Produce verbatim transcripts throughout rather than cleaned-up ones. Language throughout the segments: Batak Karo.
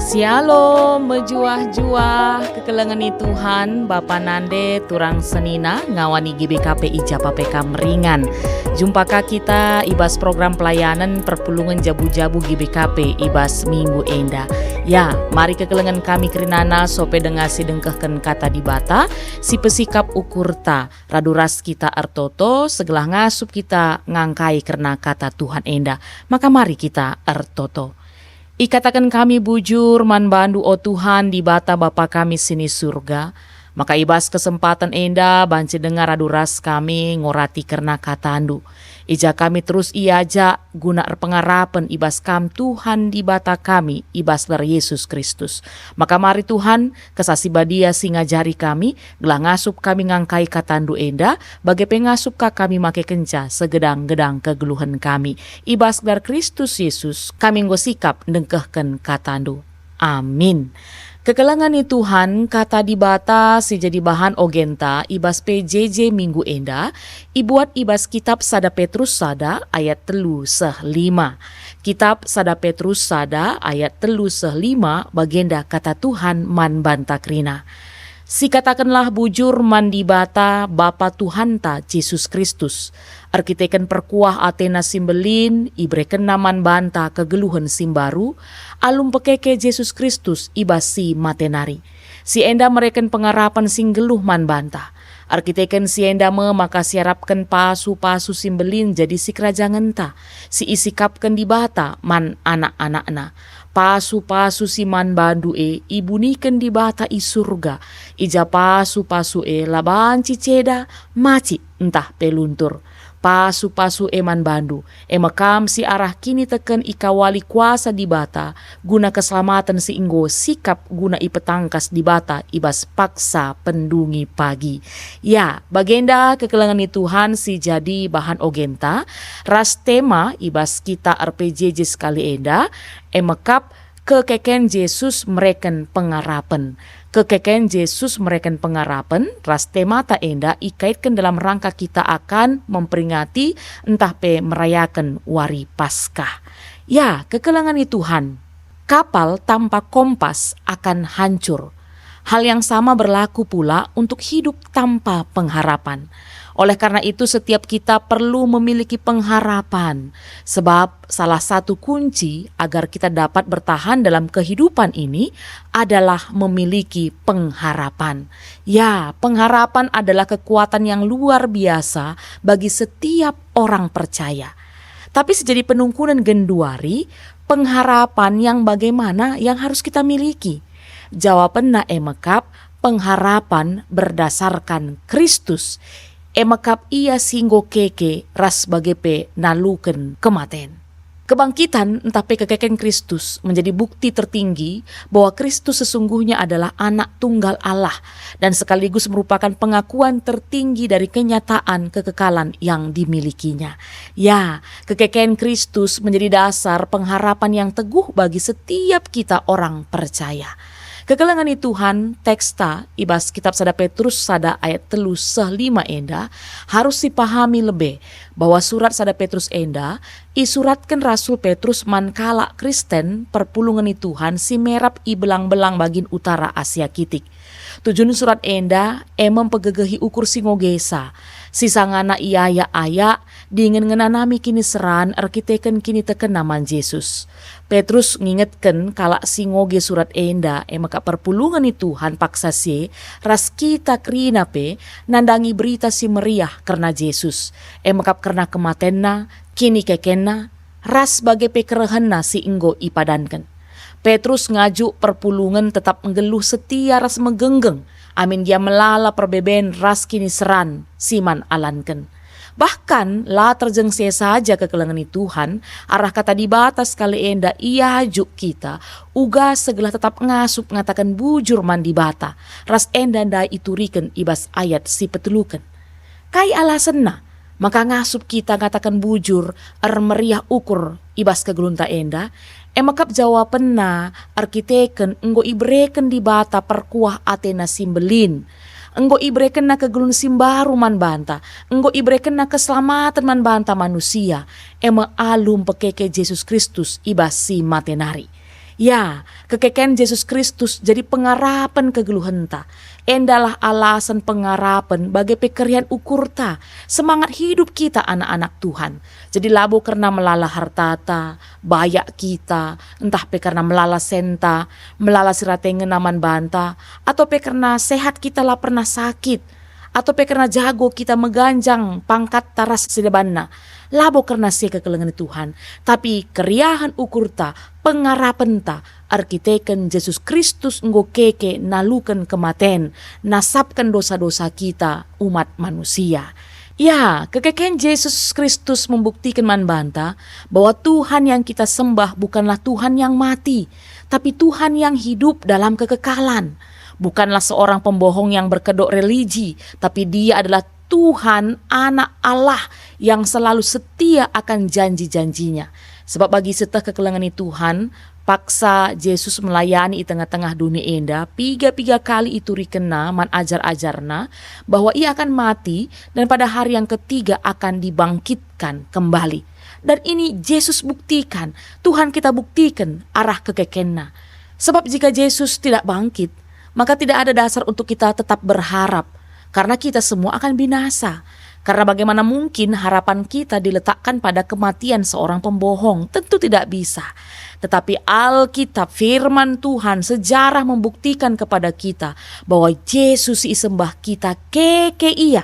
Sialo, mejuah-juah, kekelengen i Tuhan, bapa nande, turang senina, ngawani G B K P i ja pe kam ringan. Jumpa ka kita i bas program pelayanen perpulungen jabu-jabu G B K P i bas minggu enda. Ya, mari kekelengen kami kerinana sope denga si dengkehken Kata Dibata, si pesikap ukurta, radu ras kita ertoto, segelah ngasup kita ngangkai kerna Kata Tuhan enda. Maka mari kita ertoto. Ikataken kami bujur man bandu, o Tuhan, Dibata Bapa kami si ni Surga, maka i bas kesempaten enda banci denga radu ras kami ngorati kerna KataNdu. I ja kami terus iajak guna erpengarapen i bas Kam, Tuhan Dibata kami, i bas gelar Yesus Kristus. Maka mari, Tuhan, Kesah Si Badia si ngajari kami, gelah ngasup kami ngangkai KataNdu enda, bage pe ngasup ka kami makekenca segedang-gedang kegeluhen kami. I bas gelar Kristus Yesus, kami enggo sikap ndengkehken KataNdu. Amin. Kekelengen i Tuhan, Kata Dibata si jadi bahan ogenta i bas P J J minggu enda, ibuat i bas Kitap sada Petrus sada ayat telu seh lima. Kitap sada Petrus sada ayat telu seh lima bagenda Kata Tuhan man banta kerina, "Sikatakenlah bujur man Dibata, Bapa Tuhanta Jesus Kristus. Erkiteken perkuah ateNa si mbelin, iberekenNa man banta kegeluhen si mbaru, alu mpekeke Jesus Kristus i bas si mate nari. Si enda mereken pengarapen si nggeluh man banta. Erkiteken si enda me maka siarapken pasu-pasu si mbelin jadi sikerajangenta, si isikapken Dibata man anak-anakNa. Pasu-pasu si man bandu e ibuniken Dibata i Surga, i ja pasu-pasu e la banci ceda, macik, ntah pe luntur. Pasu-pasu e man bandu, e me kam si arah kiniteken ikawali kuasa Dibata, guna keselamaten si enggo sikap guna ipetangkas Dibata i bas paksa pendungi pagi." Ya, bagenda kekelengen i Tuhan si jadi bahan ogenta, ras tema i bas kita R P J J sekali enda, e me kap kekeken Jesus mereken pengarapen. Kekeken Jesus mereken pengarapen ras temata enda ikaitken dalam rangka kita akan memperingati ntah pe merayaken Wari Paskah. Ya, kekelengen i Tuhan, kapal tanpa kompas akan hancur. Hal yang sama berlaku pula untuk hidup tanpa pengharapan. Oleh karena itu, setiap kita perlu memiliki pengharapan, sebab salah satu kunci agar kita dapat bertahan dalam kehidupan ini adalah memiliki pengharapan. Ya, pengharapan adalah kekuatan yang luar biasa bagi setiap orang percaya. Tapi si jadi penungkunen genduari, pengharapan yang bagaimana yang harus kita miliki? Jawabenna e me kap pengharapan berdasarkan Kristus. E me kap Ia si enggo keke ras bage pe naluken kematen. Kebangkitan ntah pe kekeken Kristus menjadi bukti tertinggi bahwa Kristus sesungguhnya adalah Anak Tunggal Allah dan sekaligus merupakan pengakuan tertinggi dari kenyataan kekekalan yang dimilikinya. Ya, kekeken Kristus menjadi dasar pengharapan yang teguh bagi setiap kita orang percaya. Kekelengen i Tuhan, teksta i bas Kitap sada Petrus sada ayat telu seh lima enda harus sipahami lebe bahwa surat sada Petrus enda isuratken Rasul Petrus man kalak Kristen perpulungen i Tuhan si merap i belang-belang bagin utara Asia Kitik. Tujun surat enda e me mpegegehi ukur si ngogesa, si sangana iayak-ayak dingen ngenanami kiniseran erkiteken kinitekenna man Jesus. Petrus ngingetken kalak si ngoge surat enda, e me kap perpulungen i Tuhan paksa si e, ras kita kerina pe nandangi Berita Si Meriah kerna Jesus, e me kap kerna kematenNa, kinikekenNa, ras bage pe kerehenNa si enggo ipadanken. Petrus ngajuk perpulungen tetap nggeluh setia ras megenggeng, amin gia melala perbeben ras kiniseran si man alanken. Bahkan, la terjeng si e saja kekelengen i Tuhan, arah Kata Dibata sekali enda iajuk kita, uga segelah tetap ngasup ngataken bujur man Dibata, ras enda ndai ituriken i bas ayat si peteluken. Kai alasenna maka ngasup kita ngataken bujur ermeriah ukur i bas kegeluhenta enda? E me kap jawapenna erkiteken enggo ibereken Dibata perkuah ateNa si mbelin. Enggo iberekenNa kegeluhen si mbaru man banta, enggo iberekenNa keselamaten man banta manusia, e me alu mpekeke Jesus Kristus i bas si mate nari. Ya, kekeken Jesus Kristus jadi pengarapen kegeluhenta. Endalah alasan pengarapen bage pe keriahen ukurta, semangat hidup kita anak-anak Tuhan. Jadi labo kerna melala hartata, bayak kita, ntah pe kerna melala senta, melala si rate ngena man banta, atau pe kerna sehat kita la pernah sakit, atau pe kerna jago kita meganjang pangkatta ras si debanna. Labo kerna si e kekelengen Tuhan, tapi keriahen ukurta, pengarapenta, erkiteken Jesus Kristus enggo keke naluken kematen, nasapken dosa-dosa kita, umat manusia. Ya, kekeken Jesus Kristus membuktiken man banta bahwa Tuhan yang kita sembah bukanlah Tuhan yang mati, tapi Tuhan yang hidup dalam kekekalan. Bukanlah seorang pembohong yang berkedok religi, tapi Dia adalah Tuhan, Anak Allah yang selalu setia akan janji-janjinya. Sebab bagi si teh kekelengen Tuhan, paksa Jesus melayani i tengah-tengah doni enda, piga-piga kali iturikenna man ajar-ajarna bahwa Ia akan mati dan pada hari yang ketiga akan dibangkitkan kembali. Dan ini Jesus buktikan, Tuhan kita buktiken arah kekekenNa. Sebab jika Jesus tidak bangkit, maka tidak ada dasar untuk kita tetap berharap, karena kita semua akan binasa. Karena bagaimana mungkin harapan kita diletakkan pada kematian seorang pembohong? Tentu tidak bisa. Tetapi Alkitab, firman Tuhan, sejarah membuktikan kepada kita bahwa Jesus si isembah kita keke Ia.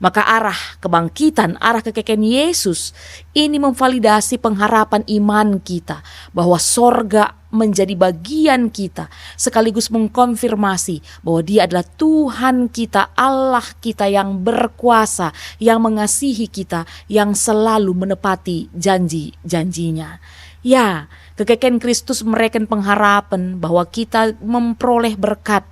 Maka arah kebangkitan, arah kekeken Yesus ini memvalidasi pengharapan iman kita bahwa sorga menjadi bagian kita, sekaligus mengkonfirmasi bahwa Dia adalah Tuhan kita, Allah kita yang berkuasa, yang mengasihi kita, yang selalu menepati janji-janjinya. Ya, kekeken Kristus mereken pengharapan bahwa kita memperoleh berkat,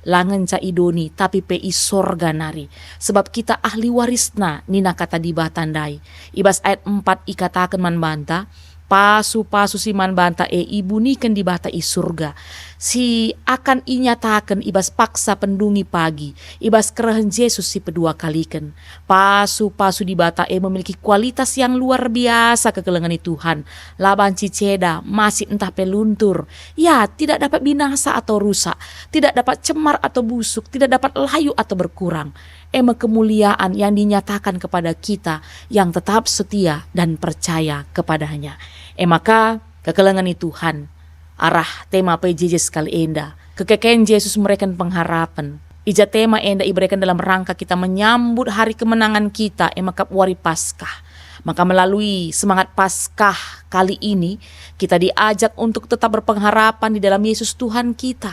la ngenca i doni, tapi pe i sorga nari, sebab kita ahli warisNa, nina Kata Dibata ndai. I bas ayat empat ikataken man banta, pasu-pasu si man banta e ibuniken Dibata i surga, si akan inyataken i bas paksa pendungi pagi, i bas kerehen Jesus si pedua kaliken. Pasu-pasu Dibata e memiliki kualitas yang luar biasa kekelengen Tuhan, la banci ceda, masik ntah pe luntur. Ya, tidak dapat binasa atau rusak, tidak dapat cemar atau busuk, tidak dapat layu atau berkurang. E me kemuliaan yang dinyatakan kepada kita yang tetap setia dan percaya kepada-Nya. E maka, kekelengen Tuhan, arah tema P J J sekali enda, kekeken Jesus mereken pengharapen. I ja tema enda ibereken dalam rangka kita menyambut hari kemenangan kita, e maka wari Paskah. Maka melalui semangat Paskah kali ini, kita diajak untuk tetap berpengharapan di dalam Yesus Tuhan kita.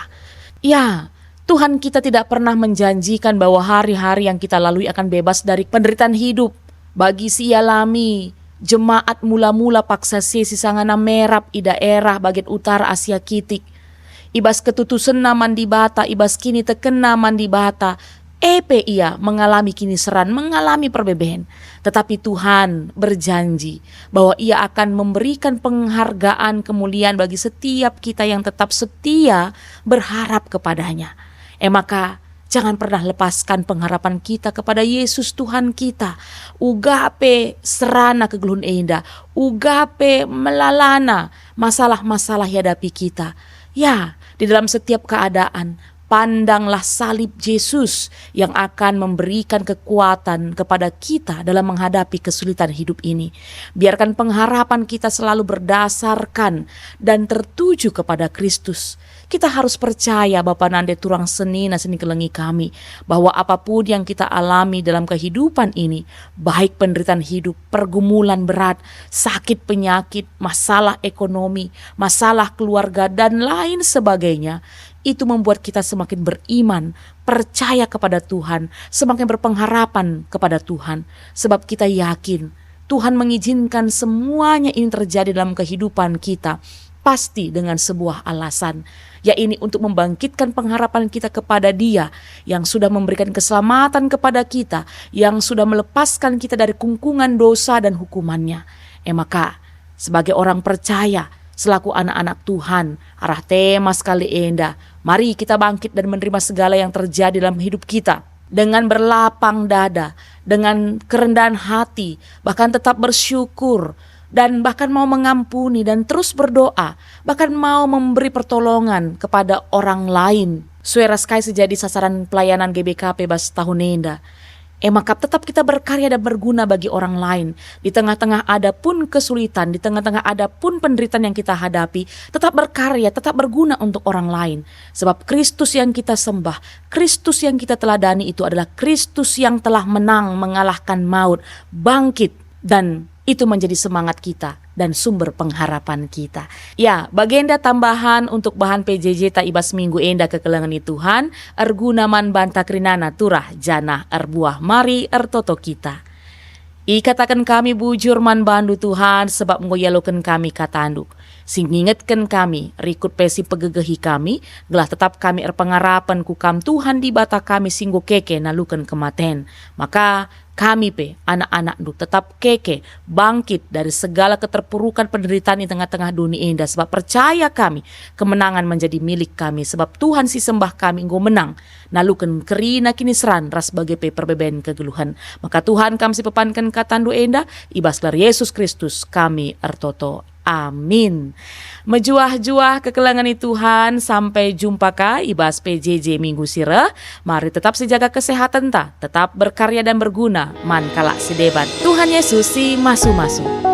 Ya, Tuhan kita tidak pernah menjanjikan bahwa hari-hari yang kita lalui akan bebas dari penderitaan hidup. Bagi si ialami jemaat mula-mula paksa si sisangana merap i daerah bagian utara Asia Kitik, i bas ketutusenna man Dibata, i bas kinitekenna man Dibata, e pe ia mengalami kiniseran, mengalami perbeben. Tetapi Tuhan berjanji bahwa Ia akan memberikan penghargaan kemuliaan bagi setiap kita yang tetap setia berharap kepada-Nya. E maka, jangan pernah lepaskan pengharapan kita kepada Yesus Tuhan kita. Uga pe serana kegeluhen enda, uga pe melalana masalah-masalah ihadapi kita. Ya, di dalam setiap keadaan, pandanglah salib Jesus yang akan memberikan kekuatan kepada kita dalam menghadapi kesulitan hidup ini. Biarkan pengharapan kita selalu berdasarkan dan tertuju kepada Kristus. Kita harus percaya, Bapa nande turang senina si nikelengi kami, bahwa apapun yang kita alami dalam kehidupan ini, baik penderitaan hidup, pergumulan berat, sakit penyakit, masalah ekonomi, masalah keluarga, dan lain sebagainya, itu membuat kita semakin beriman, percaya kepada Tuhan, semakin berpengharapan kepada Tuhan, sebab kita yakin Tuhan mengizinkan semuanya ini terjadi dalam kehidupan kita, pasti dengan sebuah alasan, yakni untuk membangkitkan pengharapan kita kepada Dia yang sudah memberikan keselamatan kepada kita, yang sudah melepaskan kita dari kungkungan dosa dan hukumannya. E maka, sebagai orang percaya, selaku anak-anak Tuhan, arah tema sekali enda, mari kita bangkit dan menerima segala yang terjadi dalam hidup kita dengan berlapang dada, dengan kerendahan hati, bahkan tetap bersyukur, dan bahkan mau mengampuni dan terus berdoa, bahkan mau memberi pertolongan kepada orang lain. Sue ras kai si jadi sasaran pelayanan G B K P bas tahun enda. E maka tetap kita berkarya dan berguna bagi orang lain. Di tengah-tengah ada pun kesulitan, di tengah-tengah ada pun penderitaan yang kita hadapi, tetap berkarya, tetap berguna untuk orang lain. Sebab Kristus yang kita sembah, Kristus yang kita teladani itu adalah Kristus yang telah menang mengalahkan maut, bangkit, dan itu menjadi semangat kita dan sumber pengharapan kita. Ya, bagenda tambahan untuk bahan P J J ta i bas minggu enda, kekelengen Tuhan, erguna man banta kerinana turah janah erbuah mari ertoto kita. Ikataken kami bujur man bandu Tuhan, sebab enggo ialoken kami katandu, si ngingetken kami, rikut pe si pegegehi kami, gelah tetap kami erpengarapen ku Kam Tuhan Dibata kami si enggo keke naluken kematen. Maka kami pe, anak-anakndu, tetap keke, bangkit dari segala keterpurukan penderitaan di tengah-tengah doni enda, sebab percaya kami, kemenangan menjadi milik kami, sebab Tuhan si sembah kami enggo menang, naluken kerina kiniseran ras bage pe perbeben kegeluhen. Maka Tuhan, Kam si pepanken katandu enda, i bas gelar Yesus Kristus kami ertoto. Amin. Mejuah-juah kekelengen Tuhan, sampai jumpa ka i bas P J J minggu si reh. Mari tetap sijaga kesehatenta, tetap berkarya dan berguna man kalak si deban. Tuhan Yesus si masu-masu.